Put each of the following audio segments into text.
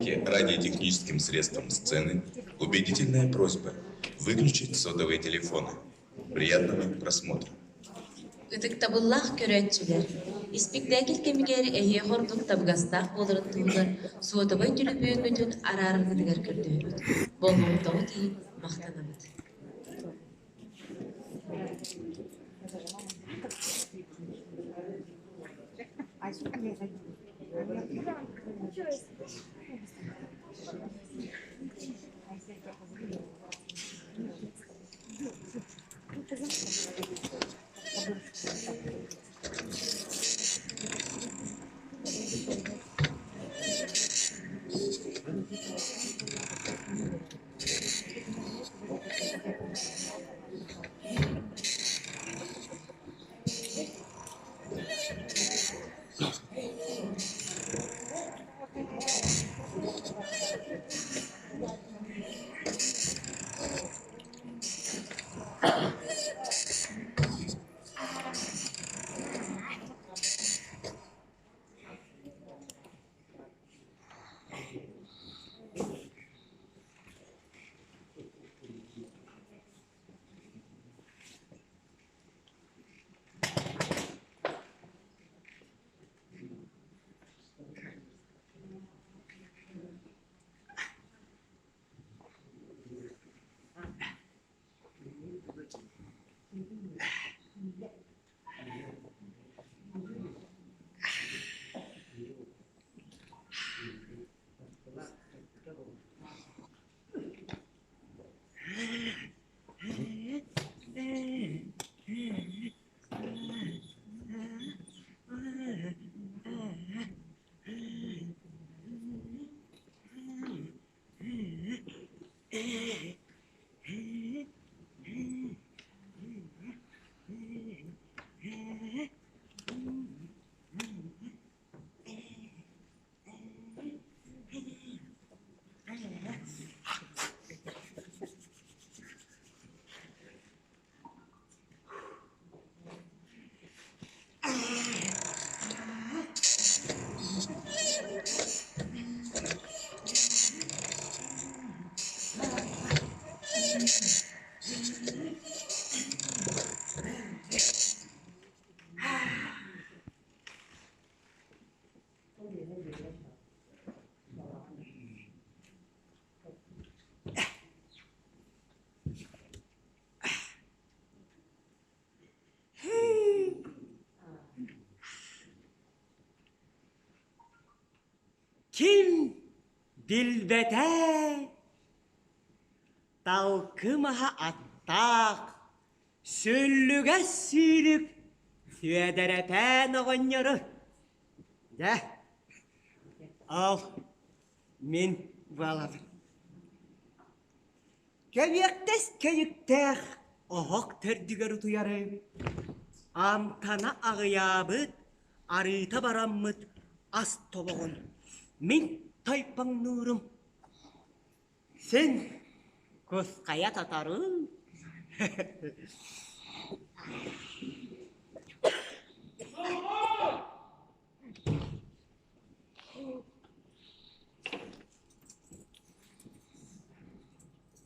Радиотехническим средствам сцены убедительная просьба выключить сотовые телефоны. Приятного просмотра. Ытыктабыллаах көрөөччүлэр, испиктээкил кэмигэр эһиэхэ ордук табыгастаах буоларын туһугар суотабай төлөпүөҥҥүтүн араараргытыгар көрдөһөбүт. Болҕомтоҕут иһин махтанабыт. Ким билбэтэ талкы маһа аттаах, сүллүгэс сүүрүк Сүөдэрэпээн оҕонньору. Дьэ, ол мин буолабын. Кэбиэхтэс кэйиктээх оһох төрдүгэр утуйарым, амтана аҕыйаабыт, арыыта бараммыт ас тобоҕун мин тойпоҥнуурум. Син кусхайа татарым.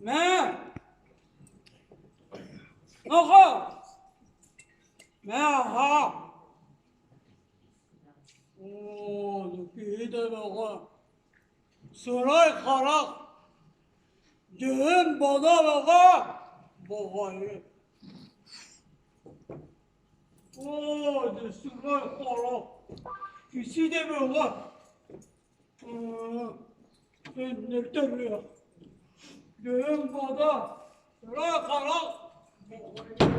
Мэ! Оҕо! Мэ аһаа! Оо, киһи да бөҕө! Сырай-харах, дьүһүн-бодо бөҕө баҕайы! Оо, дьэ сырай-харах, киси да бөҕө! Өннөртөрүөх, дьүһүн-бодо, сырай-харах баҕайы!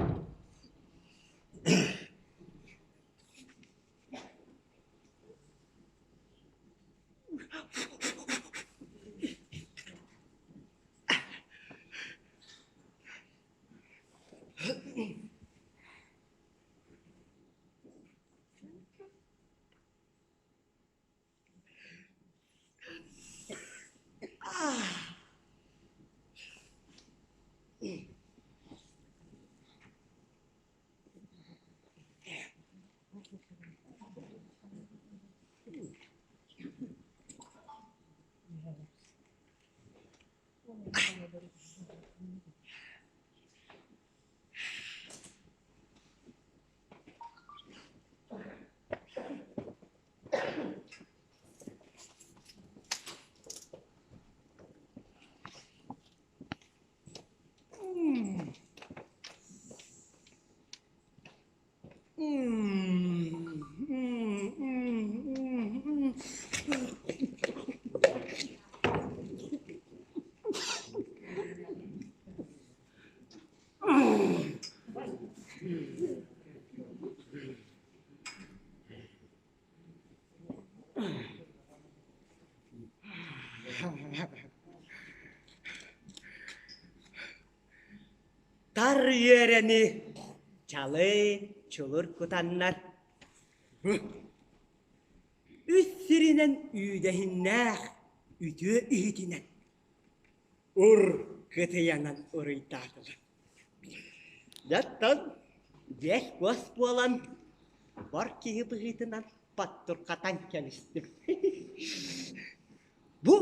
Тар үөрэни чалый чулур кутаннар үс сиринэн үүдэһиннээх үтүө иһитинэн ур кытыйанан уруйдаатылар. Дьаттан дьиэс куос буолан бар киһи быһыытынан паттурхатан кэбистим. Бу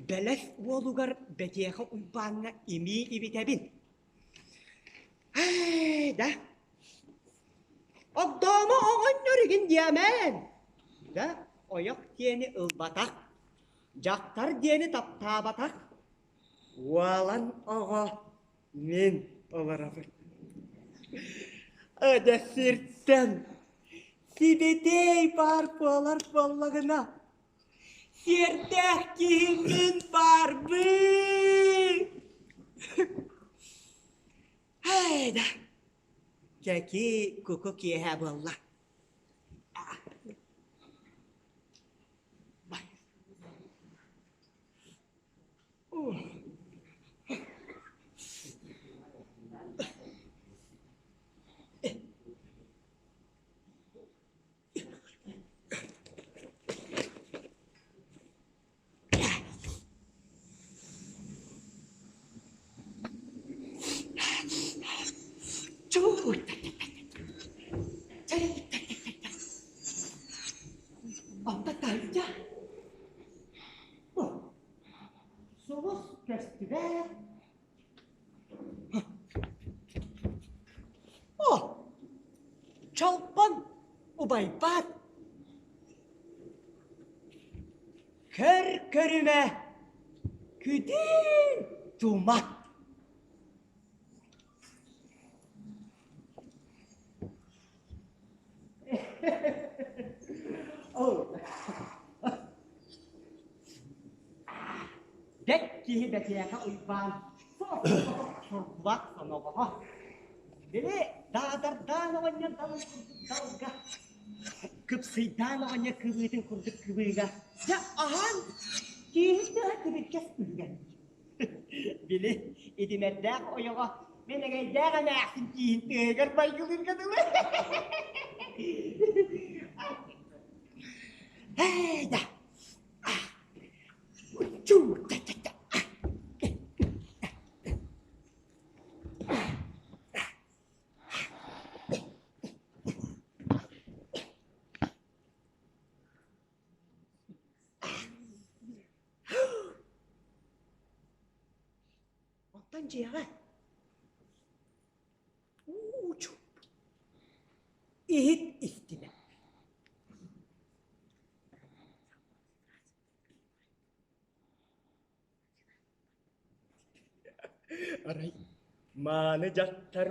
бэлэс уолугар Бэтиэхэ Уйбааҥҥа имии ибитэбин. Ээ да, Огдоомо оҕонньор игин диэмээн, да ойох диэни ылбатах, дьахтар диэни таптаабатах, уолан оҕо мин олоробун. Ыда сиртэн сибэтиэй баар буолар буоллаҕына, сиэрдээх киһи мин баарбын. Эй да, Кэки куку киэһэ буолла. Сулус көстүбэт. О, чолбон убайбат. Көр көрүмэ, күдүүн тумат. Бэт киһи бэтиэхэ Уйбаан сурбат соноҕоһо. Били даадардаан оҕонньор далын курдук далга, кыпсыйдаан оҕонньор кыбыытын курдук кыбыыга, дьэ аһаан кииһин тыаһа тибиргэс үлүгэр. Били итимэрдээх ойоҕо мин эҥэйдээх эмээхсин тииһин тыаһыгар майгылыырга дылы. Ээ да. Оттон дьиэҕэ уу-чуп иһит истимэ. Арай мааны дьахтар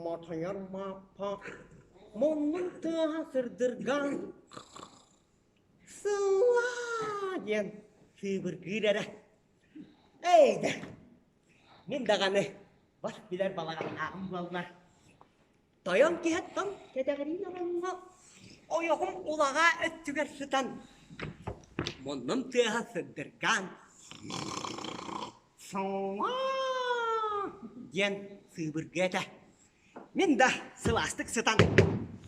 мотойор Мааппа муннун тыаһа сырдыргаан «Сыллаа!» диэн сыыбыргыыр эрэ. Эй да, мин даҕаны бас билэр балаҕаннааҕым буоллар Тойон киһиттэн кэтэҕириин ороҥҥо ойоҕум улаҕаа өттүгэр сытан муннум тыаһа сырдыргаан «Соҥоо!» диэн сыыбыргыа этэ. Мин да сылаастык сытан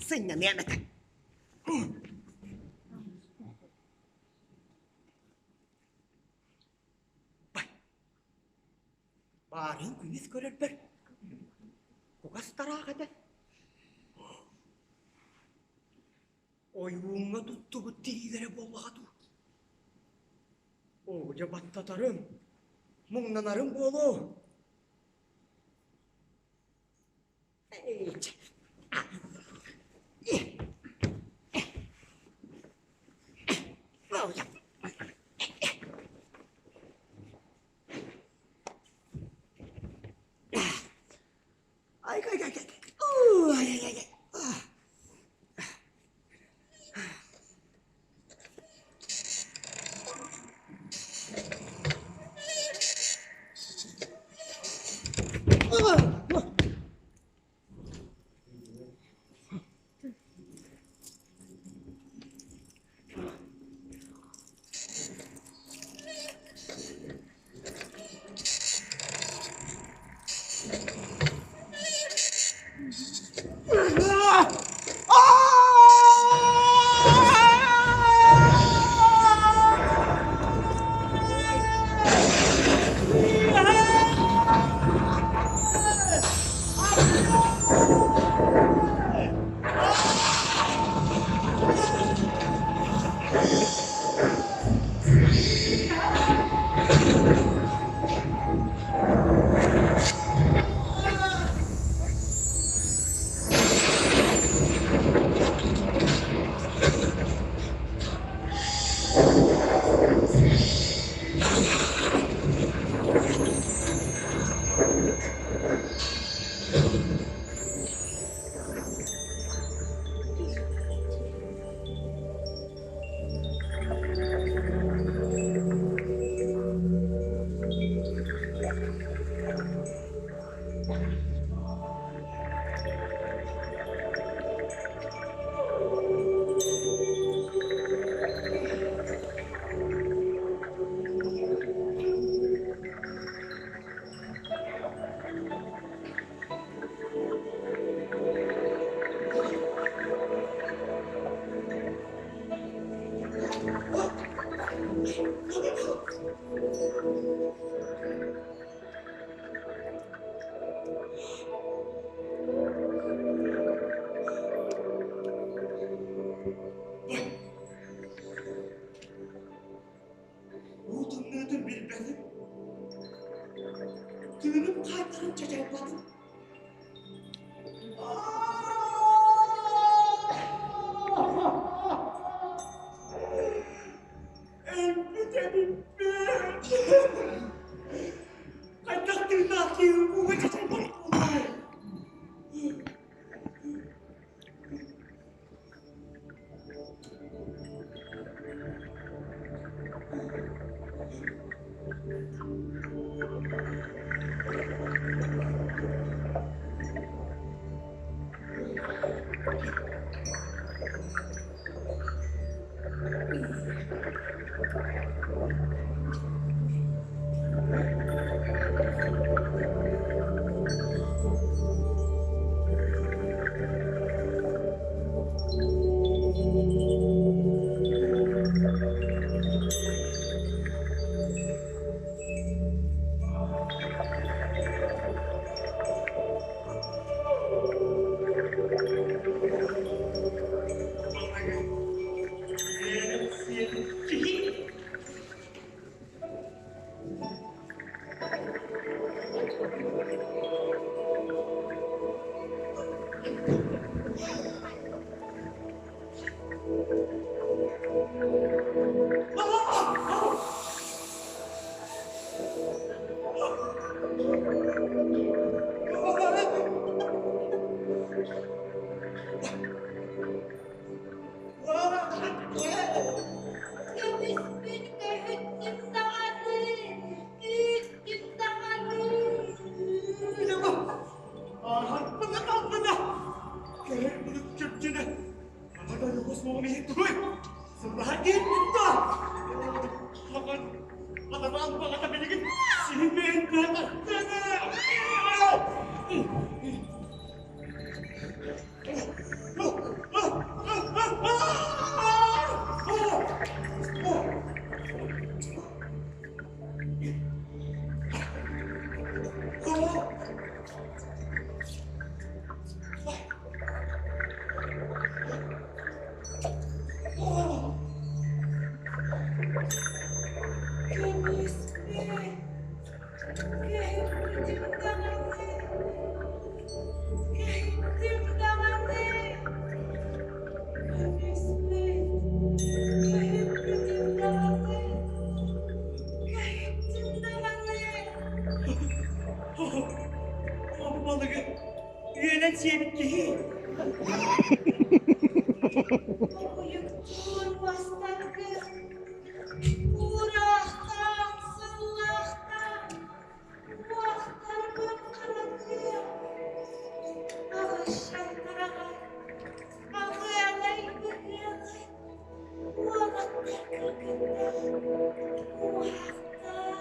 сынньаныам этэ. Баарыын күнүс көрөрбөр кугас тараах этэ. Ойууҥҥа туттубут тириилэрэ буоллаҕа дуу? Оҕудьа баттатарым, муҥнанарым буолуо. Ай, ай, ай, ай, ай, ай. Уу тымныытын билбэтим. Тыыным хаайтаран чачайбатым. Өлбүт эбиппин. Хайдах тыыннаах киһи ууга чачайбат буолуой? Көмүспүн көһүттүм даҕаны, күүттүм даҕаны. Көмүспүн көһүттүм даҕаны, көһүттүм даҕаны. Көмүспүн көһүппүтүм даҕаны, көһүттүм даҕаны. Балыгы үөнэн сиэбит киһи. Обуйуктуур бастакы уураахтаах сыллаахтаах уохтарбын харатыам аҕыс шалтараҕа аҕыалай быһыалай уолаттар кыргыттар уоһахтаа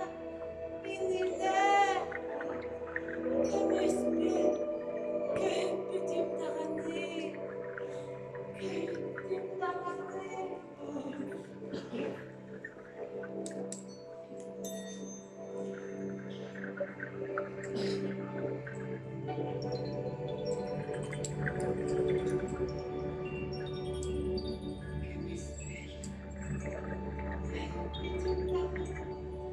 билилээ көмүспүт көһүппүтүм даҕаны көһүттүм даҕаны. Көмүспүт көһүппүтүм даҕаны.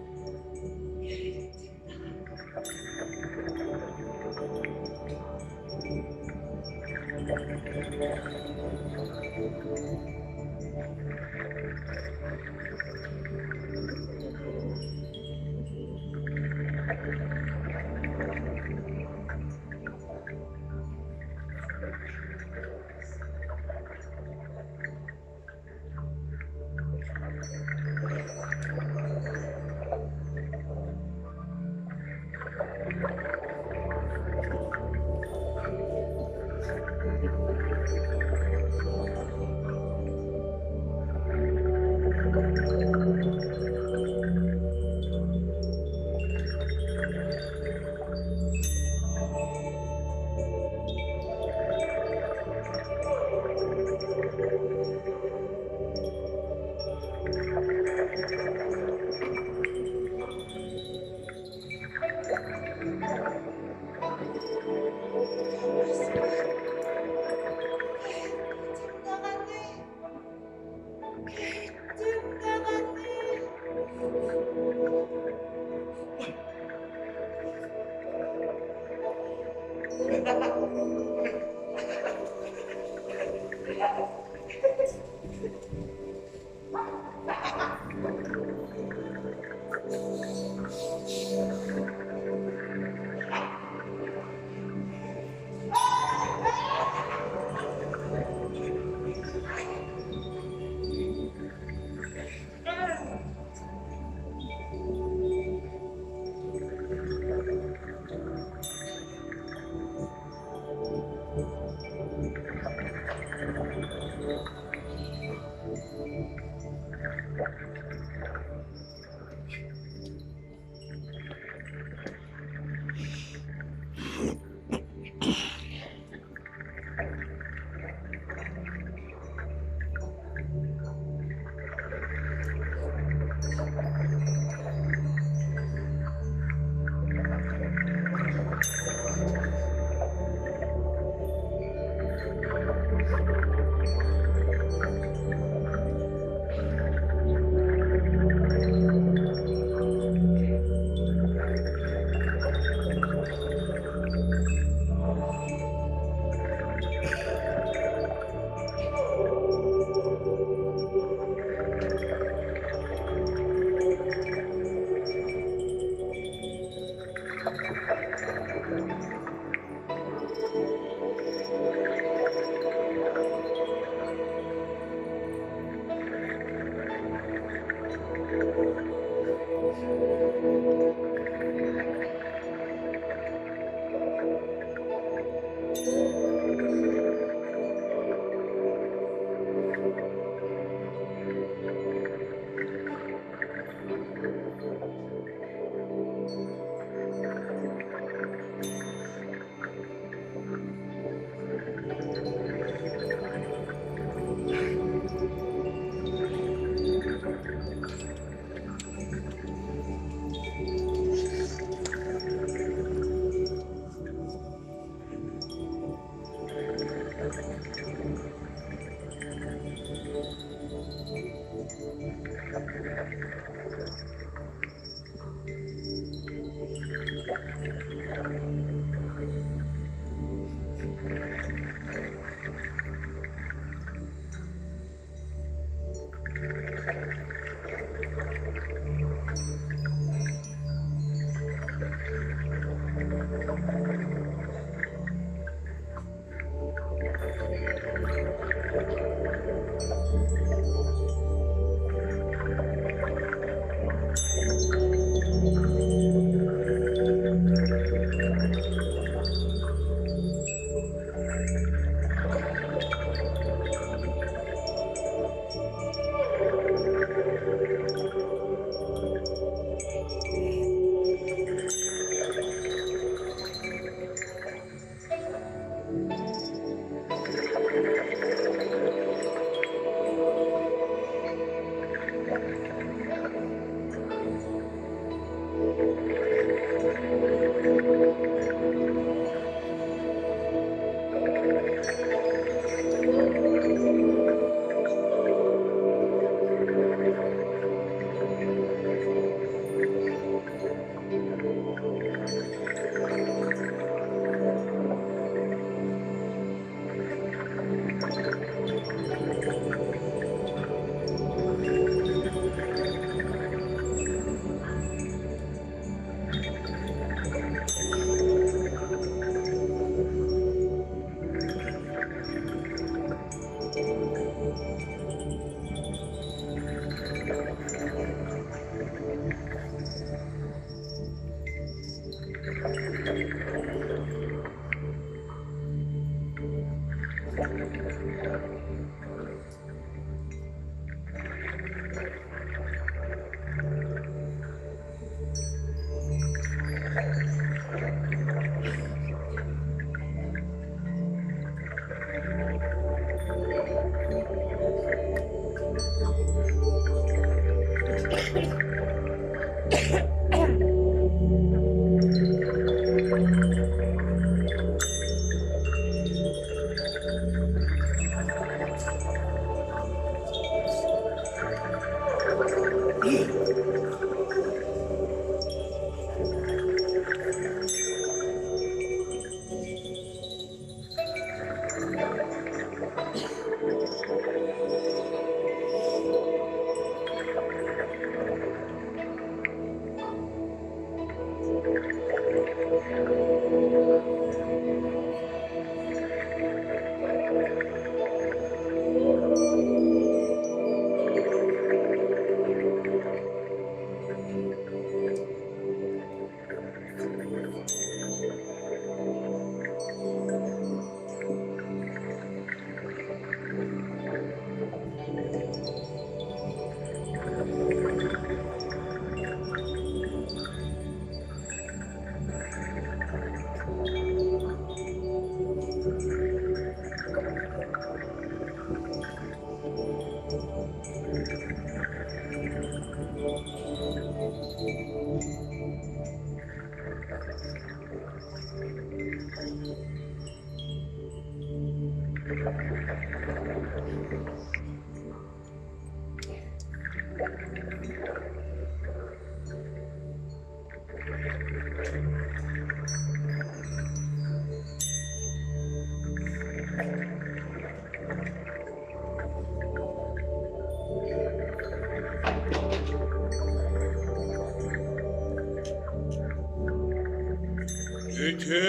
Ити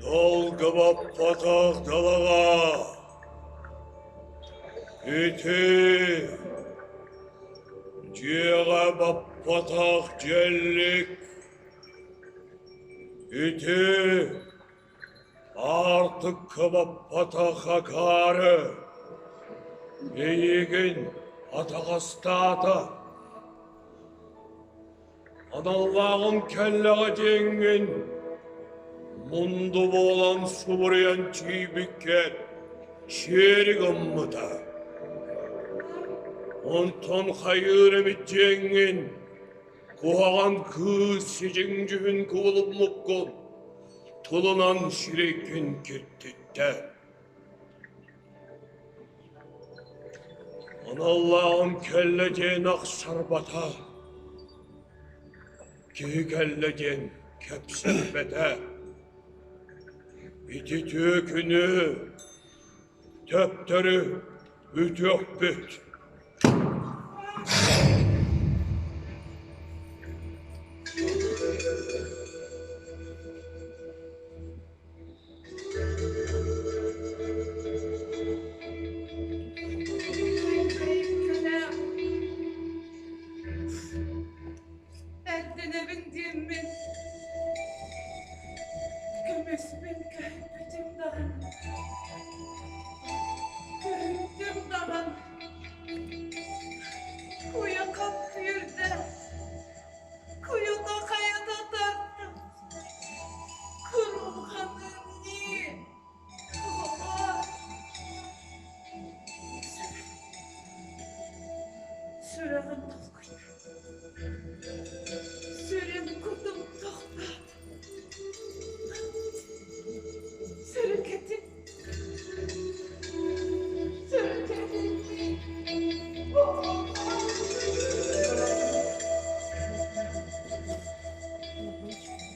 долго баппатах далаҕа. Ити дьиэҕэ баппатах дьэллик, ити аартыкка баппатах акаары эйигин атаҕастаата. Аналлааҕым кэллэҕэ диэҥҥин, мунду буолан субуруйан тиийбиккэ чиэри гыммыта. Онтон хайыыр эбит диэҥҥин, куһаҕан кыыс сидьиҥ дьүһүн кубулуммуккун, тылынан сирэйгин киртиттэ. Аналлааҕым кэллэ диэн ахсарбата, киһи кэллэ диэн кэпсэппэтэ. Ити түөкүнү төптөрү үтүөхпүт. Эрдэнэбин диэммин, көмүспүн көһүппүтүм даҕаны, көһүттүм даҕаны, куйахам күүрдэ, куйута хайата тарта. Курулҕаным дии, оҕоор. Сүрэҕим долгуйда. Сүрүм кутум тохтоото. Сүрүкэтим. Сүрүкэтим дии, оҕоор.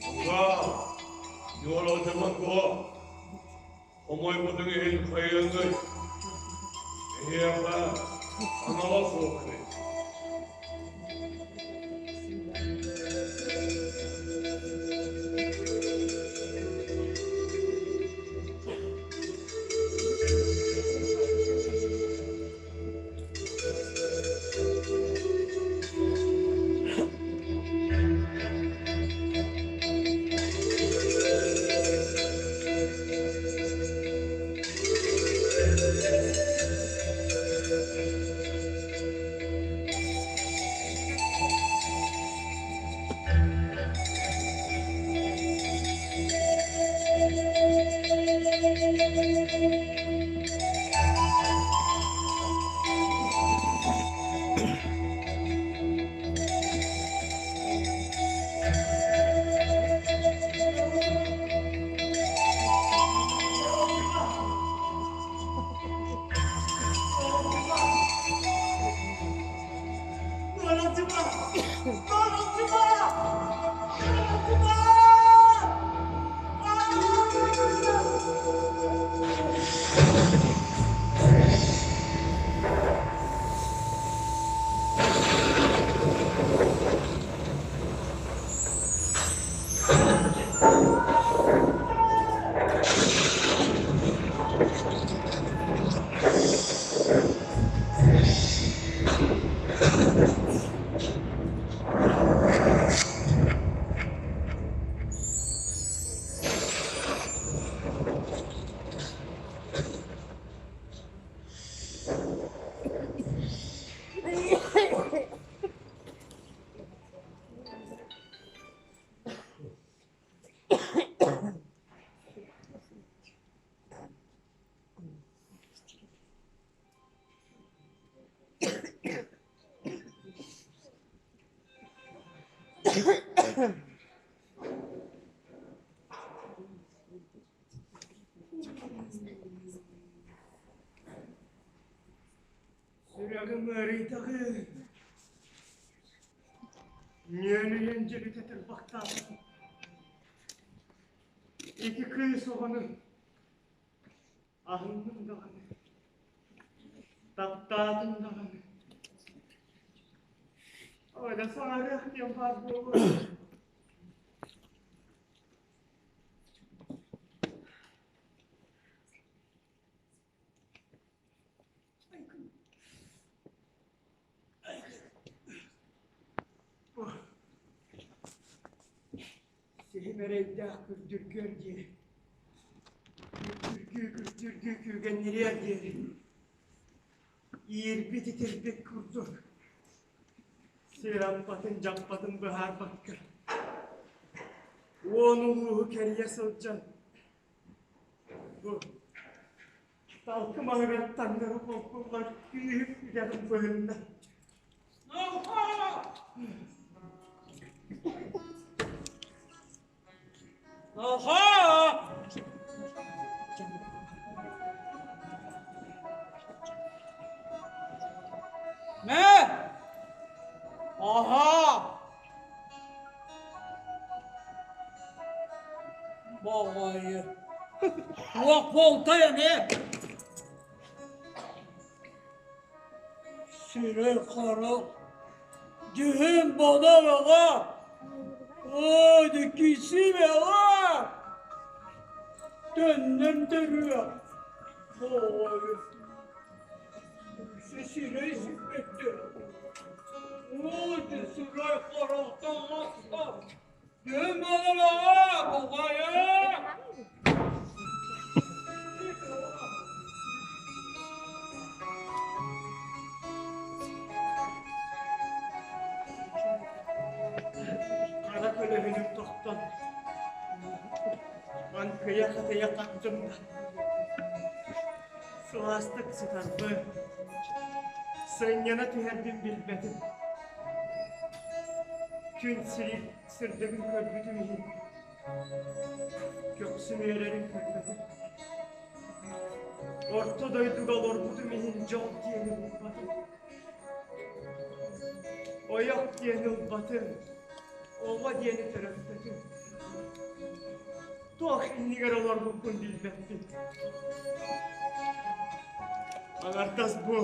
Ура! Ньуолалдьыммат дуо? Хомойбутуҥ иһин хайыаҥый? Эһиэхэ анала суох эбит. Сүрэҕим ыарыйдаҕын. Нүөлүйэн дьөлүтэ турбахтаатым. Ити кыыс оҕону аһынным даҕаны, таптаатым даҕаны. Оля саҥарыах диэн баар буолуо. Киһим эрэйдээх күрдүргүөр диэри, күрдүргүү-күрдүргүү күүгэннириэр диэри иирбит-итирбит курдук сир аппатын-дьаппатын быһаарбакка уон улууһу кэрийэ сылдьан бу талкы маһыгар таҥнары холкуллар күүһүм үтэҕин быһынна. Аха! Ne? Aha! Баҕайы. Туох буолтай эмиэ? Сирэй-харах, дьүһүн бодо-бөҕө, оо, дьиккисии бөҕө! Төннөн төрүөх, баҕайы, үксэ сирэй сиппэттэр. Оо, дьэ сирэй-харахтан лаппа, дьүһүн бодо-бөҕө, баҕайы! Хара көлөһүнүм тохтон, аҥкыйа-хатыйа хаттым да, сылаастык сытарбын, сынньана түһэрбин билбэтим. Күн сирин сырдыгын көрбүтүм иһин Көхсүм үөрэрин көрбөтүм. Орто дойдуга олорбутум иһин дьол диэни булбатым. Ойох диэни ылбатым, оҕо диэни төрөппөтүм. Туох иннигэр олорбуппун билбэппин. Аҥардас бу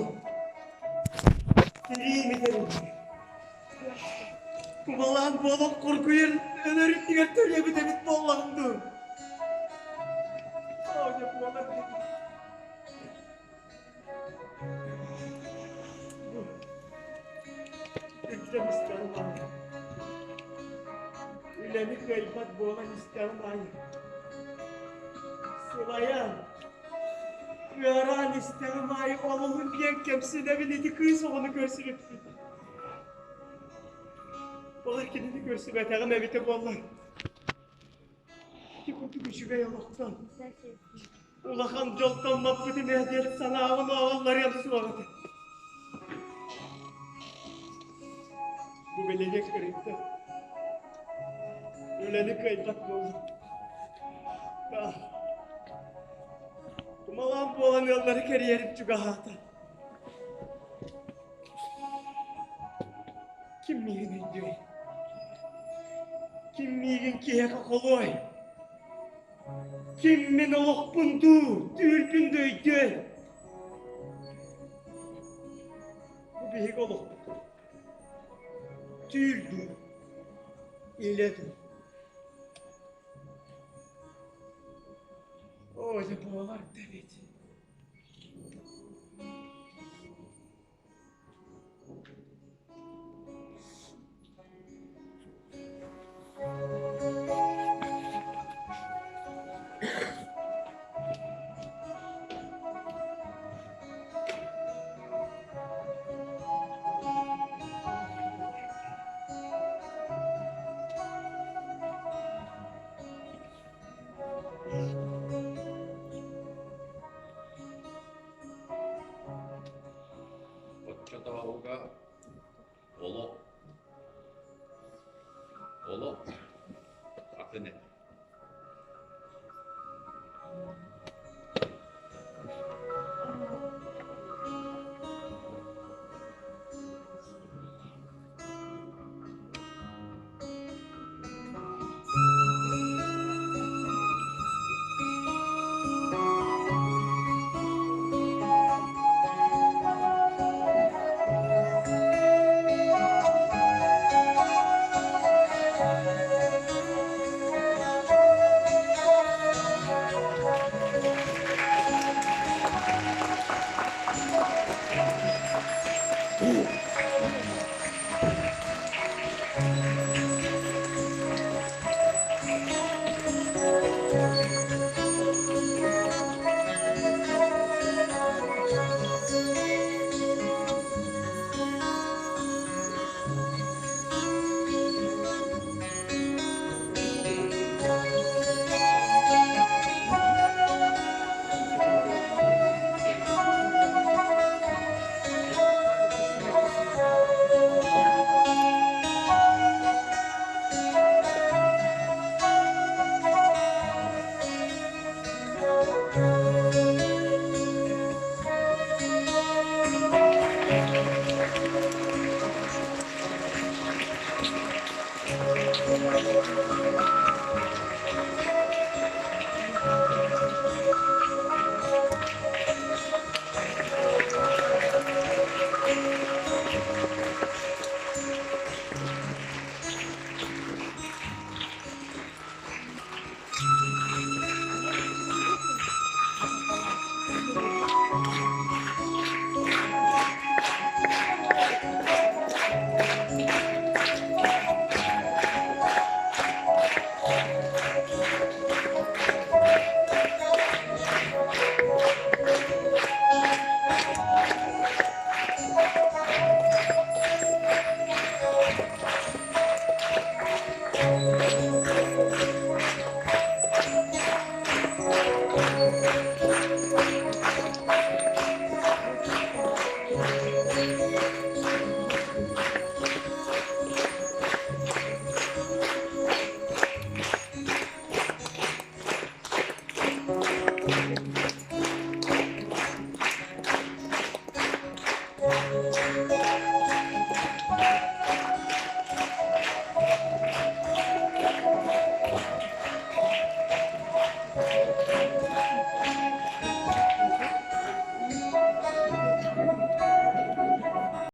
тириим итэрин Кубалаан буолан хоргуйар өлөр иннигэр төрүөбүт эбит буоллаҕым дуу? Оня буолар дии. Үктэм истэҕим аайы. Үлэни кыайбат буолан истэҕим аайы. Сылайан, ыараан истэҕим аайы олоҕун диэн кэмсинэбин ити кыыс оҕону көрсүбүппүн. Баҕар кинини көрсүбэтэҕим эбитэ буоллар, ити курдук үчүгэй олохтон, улахан дьолтон маппытым ээ диэн санааҕын оҕолларыам суох этэ. Бу билигин кырыйда. Үлэни кыайбат буоллум. Тумалаан буолан ыаллары кэрийэрим чугаһаата. Ким миигин өйдүөй? Ким миигин киһиэхэ холуой? Ким мин олохпун дуу, түүрбүн да өйдүөй? Бу биһиги олохпут. Түүл дуу, илэ дуу. Оо, дьэ буолар да эбит. Оччотооҕуга олох олох атын этэ.